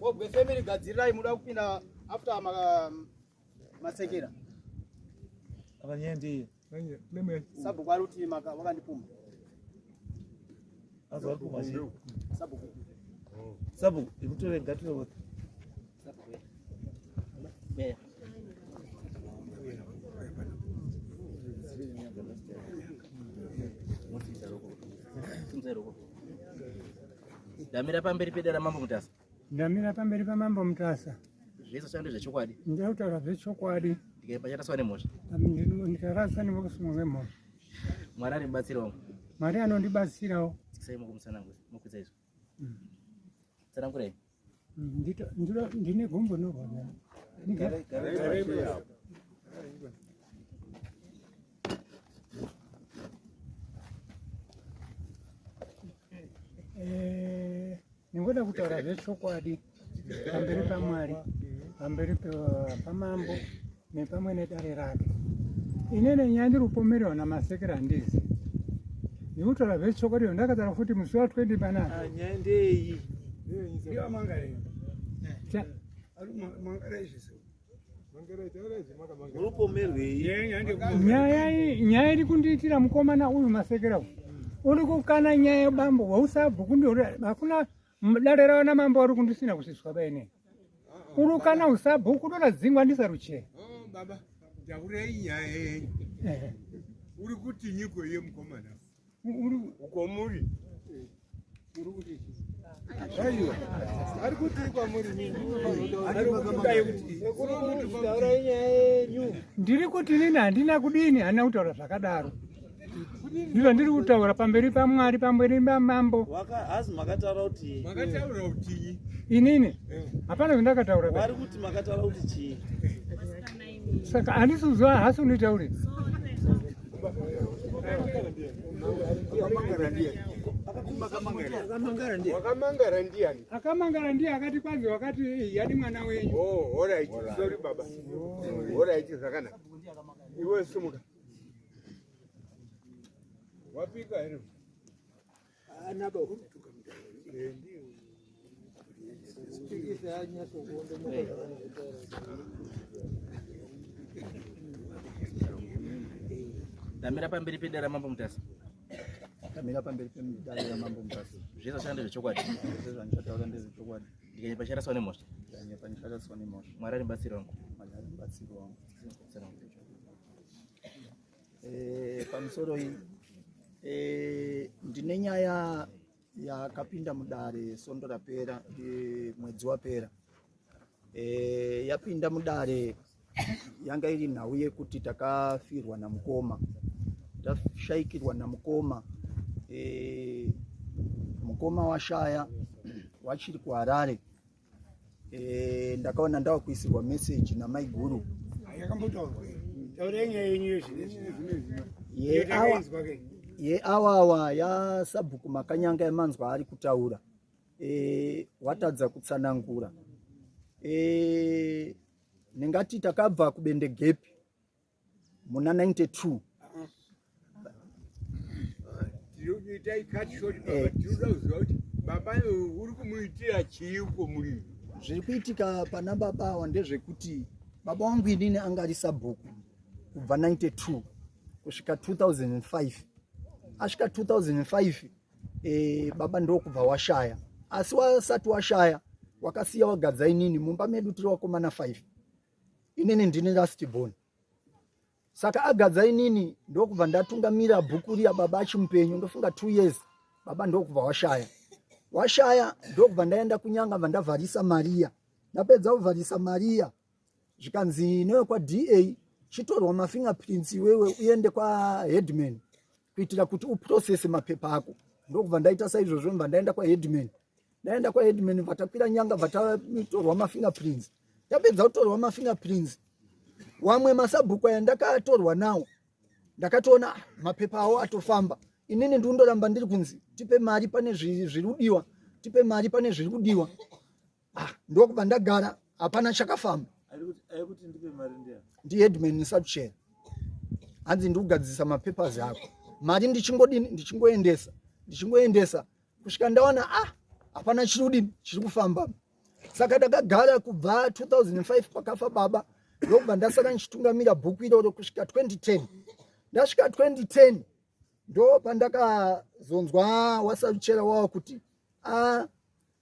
Obwe family gadzirirai muda kupinda after masekera. Apa nyaya ndeiyi. Sabhuku ari kuti wakandipumha. Azwa ari pumha chii? Sabhuku. Sabhuku, ikutore ngatore. Sabhuku. Yeah. Ndamira pamberi pedare raMambo Mutasa. Ndamira pamberi paMambo Mutasa. Zvese zvanga zvechokwadi. Ndakutaura zvechokwadi. Ndikaipa chataswa nemhosva. Ndikarasa nekusungwa kwemhosva. Mwari ari mubatsiri wangu. Mwari anondibatsirawo. Sei mukumutsanangura mukwidza izvo. Tsanangurai. Ndine gumbo norwadza. Eh, ndingoda kutaura zvechokwadi pamberi paMwari, pamberi pamambo nepamwe nedare rake. Inene nyaya ndiri kupomerwa naMasekera handizi ndikutaura zvechokwadi ndakataura futi musi wa 20 panapa. Ah, nyaya ndeyi Nyaya iri kundiitira mukomana uyu Masekera uyu uri kukana nyaya yebambo wausabvu kundiuri hakuna dare ravana mambo vari kundisina kusiswa baine uri kana usabhuku ndoradzingwa ndisaruchera. Oh, baba taurei nyaya yenyu. Uri kuti nyiko iye mukomana uko muri aiwa ari kuti kwamuri ndiri kuti nini handina kudini handina kutaura zvakadaro ndizvo ndiri kutaura pamberi pamwari pamberi pamambo hazi makataura kuti makataura kuti inini hapana zvandakataura vari kuti makataura kuti chii saka handisi kuziva hasi unoitaure Wakamangara ndiani? Akamangara ndiye akati kwanzi wakati yadi mwana wenyu. Oh, all right. Sorry baba. All right, zvakanaka. Iwe sumuka. Wapika here? Ana baba. Ndamira pamberi pedare raMambo Mutasa. Ndamira pamberi pedare raMambo Mutasa. Zvese zvashanda ndezvechokwadi. Zvese zvandichataura ndezvechokwadi. Ndikanyepa ndicharaswa nemhosva. Ndikanyepa ndicharaswa nemhosva. Mwari ari mubatsiri wangu. Mwari ari mubatsiri wangu. Eh, pamusoro iyi eh, ndine nyaya yakapinda mudare svondo rapera e, mwedzi wapera e, yapinda mudare yanga iri nhau yekuti takafirwa namukoma tashaikirwa namukoma e, mukoma washaya wachiri kuharare e, ndakaona ndava kuisirwa message namaiguru yeawawa yasabhuku Makanyanga yamanzwa ari kutaura e, watadza kutsanangura e, ndingati takabva kubendegepi muna 92 itai cut short baba eh. tinoda kuziva kuti baba uri kumuitira chii uko muri zviri kuitika pana baba awa ndezvekuti baba wangu inini anga ari sabhuku kubva 92 kusvika 2005 asvika 2005 e, baba ndokubva washaya asi wasati washaya wakasiya wagadza inini mumba medu tiri wakomana 5 inini ndini last born saka agadza inini ndokubva ndatungamira bhuku riya baba achimupenyu ndofunga 2 years baba ndokubva washaya washaya ndokubva ndaenda kunyanga bva ndavharisa mariya ndapedza kuvharisa mariya zvikanzi newe kwaDA chitorwa mafingerprints iwewe uende kwaheadman kuitira kuti uprocese mapepa ako ndokubva ndaita saizvozvo bva ndaenda kwaheadman ndaenda kwaheadman vatakwira nyanga vatatorwa mafingerprints tapedza kutorwa mafingerprints wamwe masabhuku aya ndakatorwa nawo ndakatoona ah, mapepa awo atofamba inini ndikundoramba ndiri kunzi tipe mari pane zviri kudiwa tipe mari pane zviri kudiwa ah, ndokubva ndagara hapana chakafamba ndiheadman sakuchera hanzi ndikugadzirisa mapapers ako mari ndichingodini ndichingoendesa ndichingoendesa kusvika ndaona ah hapana chiri kudini chiri kufamba. Saka ndakagara kubva 2005 pakafa baba, ndokubva ndasara ndichitungamira bhuku iroro kusvika 2010. Ndasvika 2010 ndo pandakazonzwa wasaruchera wawo kuti a ah,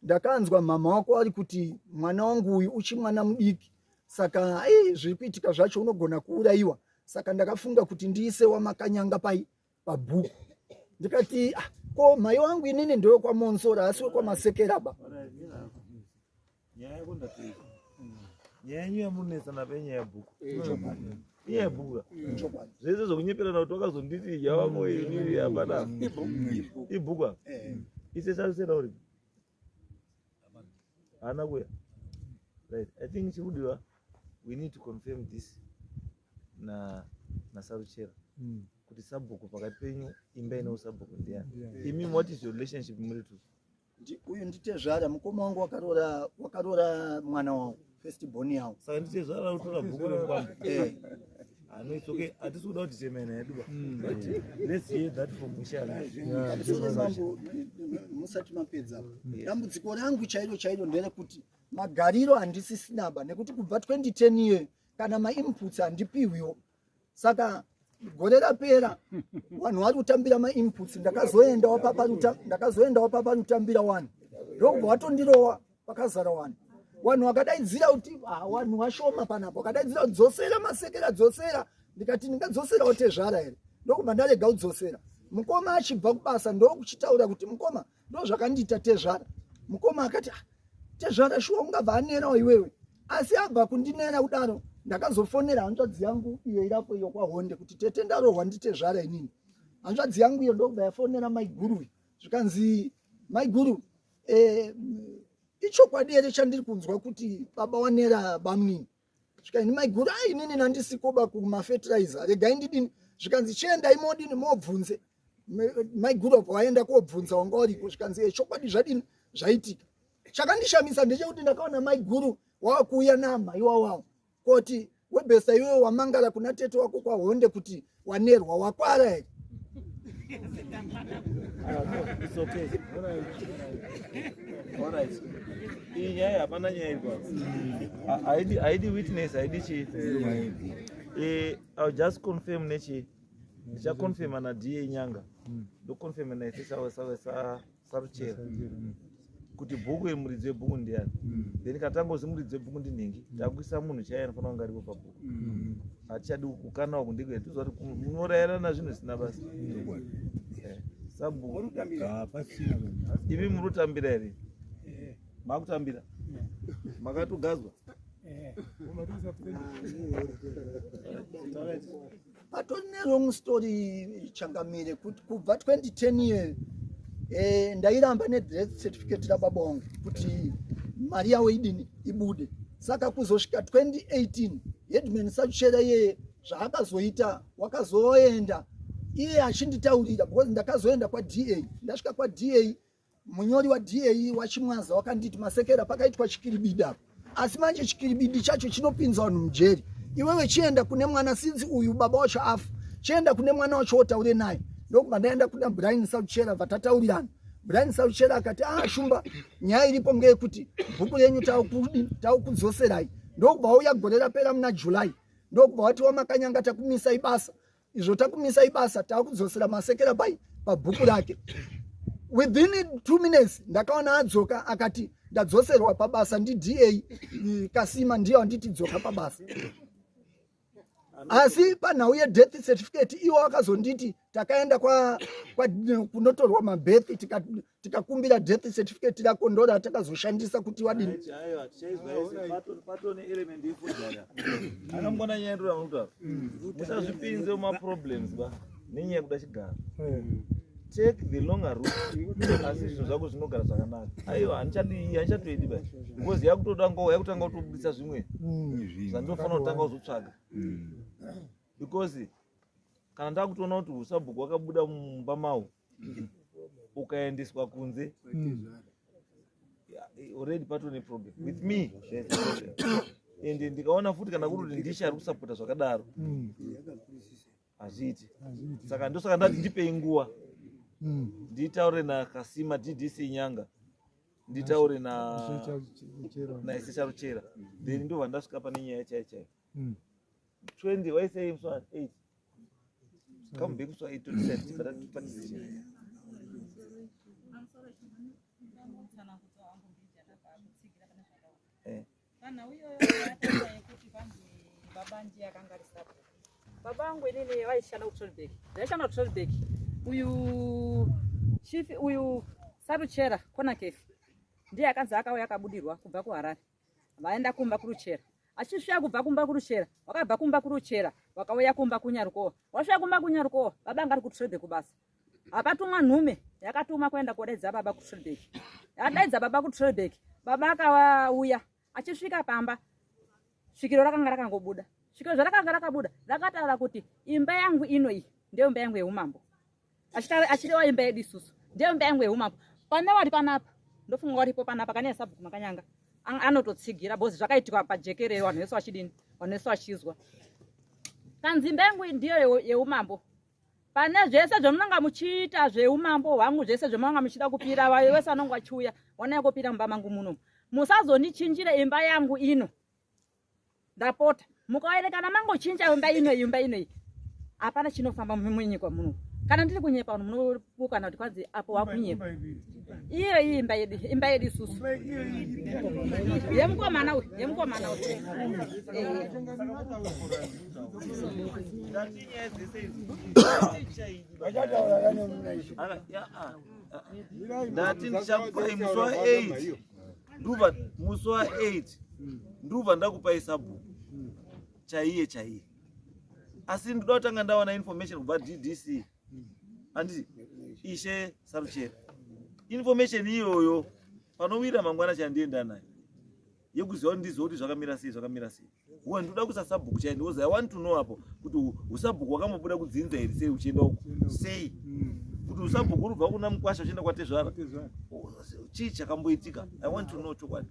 ndakanzwa mama wako ari kuti mwana wangu uyu uchi mwana mudiki, saka ai zviri kuitika zvacho unogona kuurayiwa, saka ndakafunga kuti ndiise wamakanyanga pai pabhuku. Ndikati ah, ko mhai wangu inini ndoyekwaMonsora asi wekwaMasekeraba. Nyaya yako ndatoita. Nyaya yenyu yamunetsa napa inyaya yebhuku. Inyaya yebhuku. Zvese zvekunyeperana kuti wakazonditi yavamo inini hapana. Ibhuku apa. Ise charisera uri. Haana kuya. Right. I think chikudiwa we need to confirm this na naSaruchera. Kuti sabhuku pakati penyu imba ine usabhuku ndiyani. Imi what is your relationship muri two? Uyu nditezvara, mukoma wangu wakarora wakarora mwana wangu first born yawo. Saka nditezvara utora bhuku remukwambo. Eh. Ah, no, it's okay. Hatisi kuda kuti temene yedu ba. But let's hear that from Mushala. Mambo, musati mapedza. Dambudziko rangu chairo chairo nderekuti magariro handisisina ba, nekuti kubva 2010 iye kana mainputs handipiwiwo. Saka gore rapera vanhu vari kutambira mainputs, ndakazoendawo paparuta ndakazoendawo paparutambira wani, ndokubva watondirowa pakazara wani. Vanhu vakadaidzira kuti ah, vanhu vashoma panapa, vakadaidzira kuti dzosera Masekera, dzosera. Ndikati ndingadzoserawo tezvara here? Ndokubva ndarega kudzosera. Mukoma achibva kubasa ndokuchitaura kuti mukoma ndo zvakandiita tezvara. Mukoma akati ah, tezvara shuwa ungabva anerawo iwewe. Asi abva kundinera kudaro ndakazofonera hanzvadzi yangu iyo irapo iyo kwaHonde kuti tete ndarohwa nditezvara inini. Hanzvadzi yangu iyo ndokubva yafonera maiguru, zvikanzi maiguru eh, ichokwadi here chandiri kunzwa kuti baba wanera bamunini? Zvikanzi maiguru ai inini nandisikoba kumafetilizer, regai ndidini. Zvikanzi chiendai modini mobvunze. Maiguru abva waenda kobvunza wanga wariko, zvikanzi eh, chokwadi zvadini zvaitika. Chakandishamisa ndechekuti ndakaona maiguru wakuuya namai wawawo koti webesa iwewe wamangara kuna tete wako kwaHonde kuti wanerwa wakwara here? It's okay. All right. Iyi nyaya hapana nyaya iri kwa. Haidi haidi witness, haidi chi. Eh, I'll just confirm nechi. Ndichaconfirma na DA Nyanga. Ndoconfirma na ise sawe sawe sa Saruchera. Kuti bhuku iri muridzi webhuku ndiani. Then kana tangozi muridzi webhuku ndinhingi, takuisa munhu chaiye anofanira kunge aripo pabhuku. Hatichadi kukanawo kundiko tuziva kuti munorayirana zvinhu zvisina basa. Sabhuku. Imi muri kutambira here? Makutambira? Makatogadzwa? Patori nerong story changamire, kuti kubva 2010 year eh, ndairamba nedeath certificate rababa wangu kuti mari yavo idini ibude. Saka kuzosvika 2018 headman Saruchera iyeye zvaakazoita wakazoenda iye achinditaurira, because ndakazoenda kwaDA. Ndasvika kwaDA, munyori waDA waChimwaza wakanditi Masekera pakaitwa chikiribidi apa, asi manje chikiribidi chacho chinopinza vanhu mujeri. Iwewe chienda kune mwana, sinzi uyu baba wacho afa, chienda kune mwana wacho wotaure naye. Ndokubva ndaenda kuna Brian Saruchera, vataurirana. Brian Saruchera akati ah, Shumba, nyaya iripo ngeyekuti bhuku renyu taukudzoserai. Ndokubva wauya gore rapera muna July, ndokubva wati wamakanyanga takumisai basa, izvo takumisai basa, takudzosera Masekera pai pabhuku rake. Within 2 minutes ndakaona adzoka akati ndadzoserwa pabasa ndiDA Kasima, ndiyo anditi dzoka pabasa. Asi panhau yedeath certificate iwo akazonditi takaenda kwa, kwa kunotorwa mabirth tikakumbira death certificate rako, ndora takazoshandisa kuti wadini. Patone element yefojara. Akamboona nyaya ndora munotaura. Musazvipinze mumaproblems ba nenyaya yekuda chigaro. Take the longer route, asi zvinhu zvako zvinogara zvakanaka. Aiwa, handichadi, handichatoidi ba, because yakutoda ngo yakutanga kutobudisa zvimwe zvandinofanira kutanga kuzotsvaga, because kana ndakutoona kuti usabhuku wakabuda mumba mawo ukaendeswa kunze, already patone problem with me, there's a problem. And ndikaona futi kana kuri kuti ndisha ari kusapota zvakadaro, hazviiti. Saka ndosaka ndati ndipei nguva nditaure naKasima DDC Nyanga. Nditaure na naise Charuchera, then ndobva ndasvika pane nyaya chaiyo chaiyo. 20 waisei musi wa 8, come back musi wa 8 27, tibva tatipa decision. Kana uyoyo yataura yekuti kwanzi baba ndiye akanga ari sabhuku. Baba vangu inini vaishanda kuTrollback. Ndaishanda kuTrollback. Uyu chief uyu Saruchera Konakefi ndiye akanzi akauya akabudirwa kubva kuHarare. Vaenda kumba kuRuchera. Achisvika kubva kumba kuRuchera, wakabva kumba kuRuchera, wakauya kumba kuNyarukowa. Wasvika kumba kuNyarukowa, baba anga ari kuTrollback kubasa. Akatumwa nhume yakatumwa kuenda kodaidza baba kuTrollback. Yadaidza baba kuTrollback. Baba akauya achisvika pamba, svikiro rakanga rakangobuda. Svikiro zvarakanga rakabuda rakataura kuti imba yangu ino iyi ndiyo imba yangu yeumambo. Achireva imba yedu isusu ndiyo imba yangu yeumambo. Pane wari panapa, ndofunga waripo panapa kane sabhuku Makanyanga anototsigira because zvakaitika pajekerere, vanhu vese vachidini, vanhu vese vachizwa. Kanzi imba yangu ndiyo yeumambo. Pane zvese zvamunanga muchiita zveumambo hwangu, zvese zvamunanga muchida kupira, vayo vese vanonga vachiuya wanaya kupira mumba mangu muno, musazondichinjire imba yangu ino, ndapota. Mukaerekana mangochinja imba ino, imba ino iyi hapana chinofamba munyika muno. Kana ndiri kunyepa, vanhu munopukana kuti kwanzi apo wakunyepa. Iyo iyi imba yedu, imba yedu isusu, yemukomana uyu, yemukomana uyu. Ndati nyaya dzese idzi. Ndati ndichakupai musi wa 8, ndubva musi wa 8 ndubva ndakupai sabhuku chaiye chaiye, asi ndoda kutanga ndawana information kubva DDC, handiti, Ishe Saruchera? Information iyoyo panowira mangwana chandienda nayo yekuziva kuti ndizive kuti zvakamira sei, zvakamira sei. Uwe ndinoda kuisa sabhuku chai because I want to know apo kuti usabhuku wakambobuda kudzinza here, sei uchienda uko, sei kuti usabhuku uri kubva kuna mukwasha uchienda kwatezvara, chii chakamboitika. I want to know chokwadi,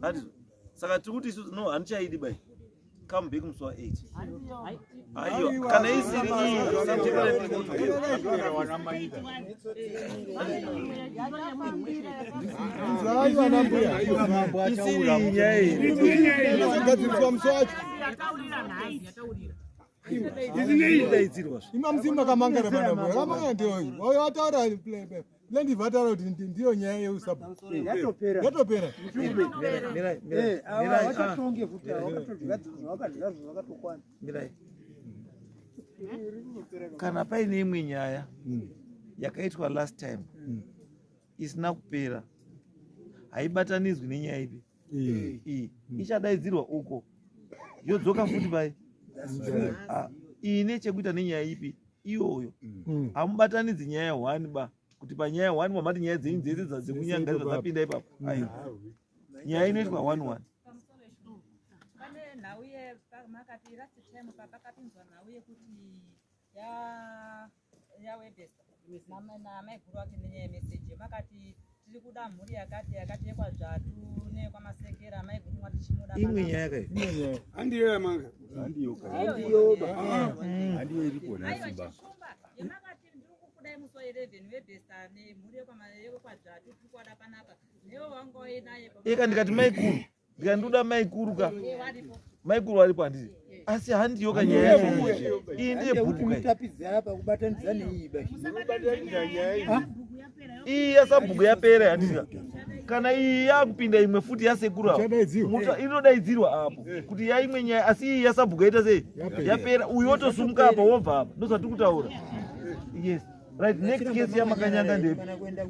handizvo? Saka tiri kuti isusu no, handichaidi bai. Come back musi wa 8. Aiwa, kana isiri iyi. Nzai vana mbuya. Isiri iyi nyaya iyi. Inozogadziriswa musi wacho. Idaidzirwa. Ima musi makamangara mana mbuya kamangara ndiyo wayo ataura Lendi, vataura kuti ndiyo nyaya yeusabhuku. Yatopera. Yatopera. Mirai, mirai. Eh, ava Mirai, ah. vachatonge futi ava vakatodya vakadya zvakatokwana. Mirai. Kana paine imwe nyaya yakaitwa last time isina kupera, haibatanidzwi nenyaya ipi iyi. Ichadaidzirwa uko, yodzoka futi pai. Ah, iyi nechekuita nenyaya ipi iyoyo. Hamubatanidzi nyaya one ba, kuti panyaya one mamati nyaya dzenyu dzese dzekunyanga dzapinda ipapo. Aiwa, nyaya inoitwa one one. Pane nhau yemakati last time papakapinzwa nhau yekuti yaWebester namaiguru ake nenyaya yemeseji, makati tiri kuda mhuri yakati yakati yekwaZvatu nekwamasekera, maiguru mwati chimuda. Imwe nyaya kai. Handiyo yamanga. Handiyoba. Handiyo iripo Aiwa. nhasi ba. Chishumba yemakati ndiri kukudai musi wa11, Webester nemhuri yekwaZvatu tiri kuwada panapa, newe wanga uinaye. Eka ndikati maikuru, ndikati ndoda maikuru ka. Waripo. Maikuru varipo, handiti? Asi handiyo ka nyaya yacho iyi, ndiye bhuku kai. Mutapidza apa kubatanidza neiyi ba. Iyi yasabhuku yapera, handiti? Kana iyi yakupinda imwe futi yasekuru avo. Ichadaidzirwa. Inodaidzirwa apo kuti yaimwe nyaya, asi iyi yasabhuku yaita sei? Yapera. Uyu wotosumuka apa, wobva apa, ndozvatiri kutaura. Yes, right. Next case yaMakanyanga ndepi? Kana kuenda.